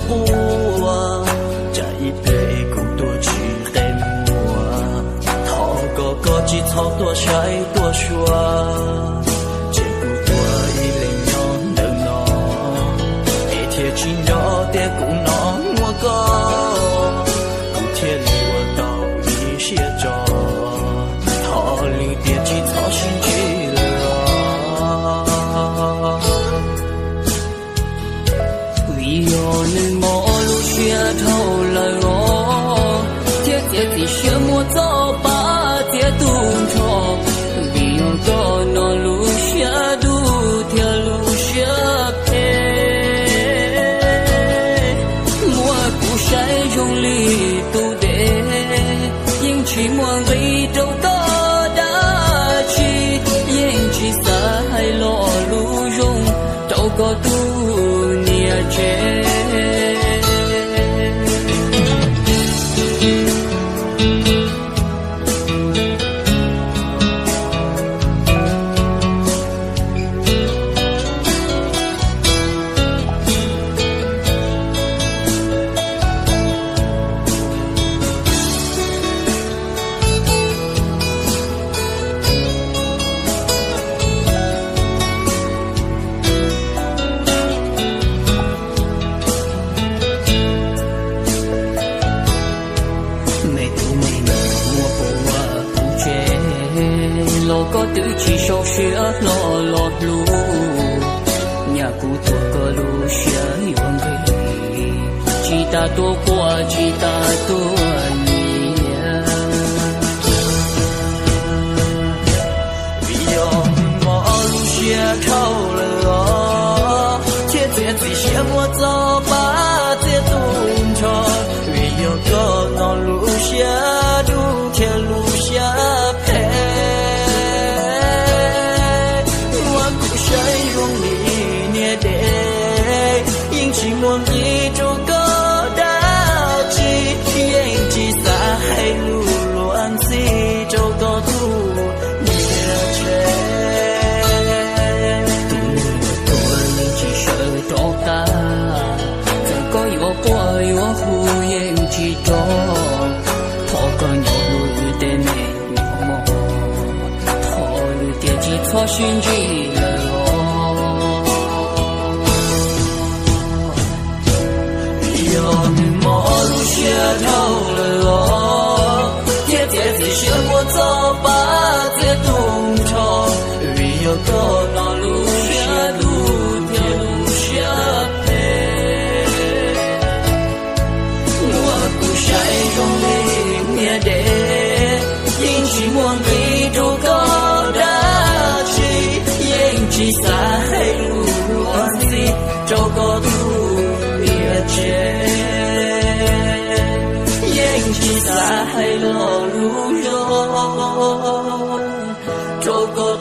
Quaj, tsam ib pliag kuv tuaj tsis qe muag, thov koj koj tsis txhob tuaj saib tuaj xyuas, cia kuv tuag ib leeg nyob ntawm no, es thiaj tsis nco tias kuv no muaj koj, kuv thiaj li ua tau ib siab tso, thov lwm tiam tsis txhob sib ntsib lawm os. Vim yog nws mob lub siab dhau lawm os, thiaj txiav txim siab muab txoj paj txiav tu nrho. Vim yog koj no lub siab dub thiab lub siab phem, muab kuv saib zoo li tus dev, yeej tsis muaj nqis rau koj dab tsi, yeej tsis xav hais lo lus zoo rau koj tus niam tsev. Me tub me nyuam muaj puas ua kuv tsev, los koj twb tsis sau siab hlo los hlub, nyaj kuv tuag koj lub siab yuav nqig, tsis tas tuaj quaj tsis tas tuaj nyiav. Vim yog mob lub siab dhau lawm os, thiaj txiav txim siab muab txoj paj txiav tu nrho. Vim yog koj no lub siab dub thiab lub siab phem, muab kuv saib zoo li niag dev, yeej tsis muaj nqis rau koj dab tsi, yeej tsis xav hais lus luag ntxhi rau koj tus niam tsev. Tus neeg uas tuag yeej tsis sawv rov qab, txawm koj yuav quaj yuav hu yeej tsis rov. Thov koj nyob lub tej me nyuam mog, thov lwm tiam tsis txhob sib ntsib lawm os. Yog nws mob lub siab dhau lawm los, thiaj txiav txim siab muab txoj paj txiav tu nrho. Vim yog koj no lub siab dub thiab lub siab phem, muab kuv saib zoo li niag dev, yeej tsis muaj nqis rau koj dab tsi, yeej tsis xav hais lus luag ntxhi rau koj tus niam tsev, yeej tsis xav hais lo lus zoo rau koj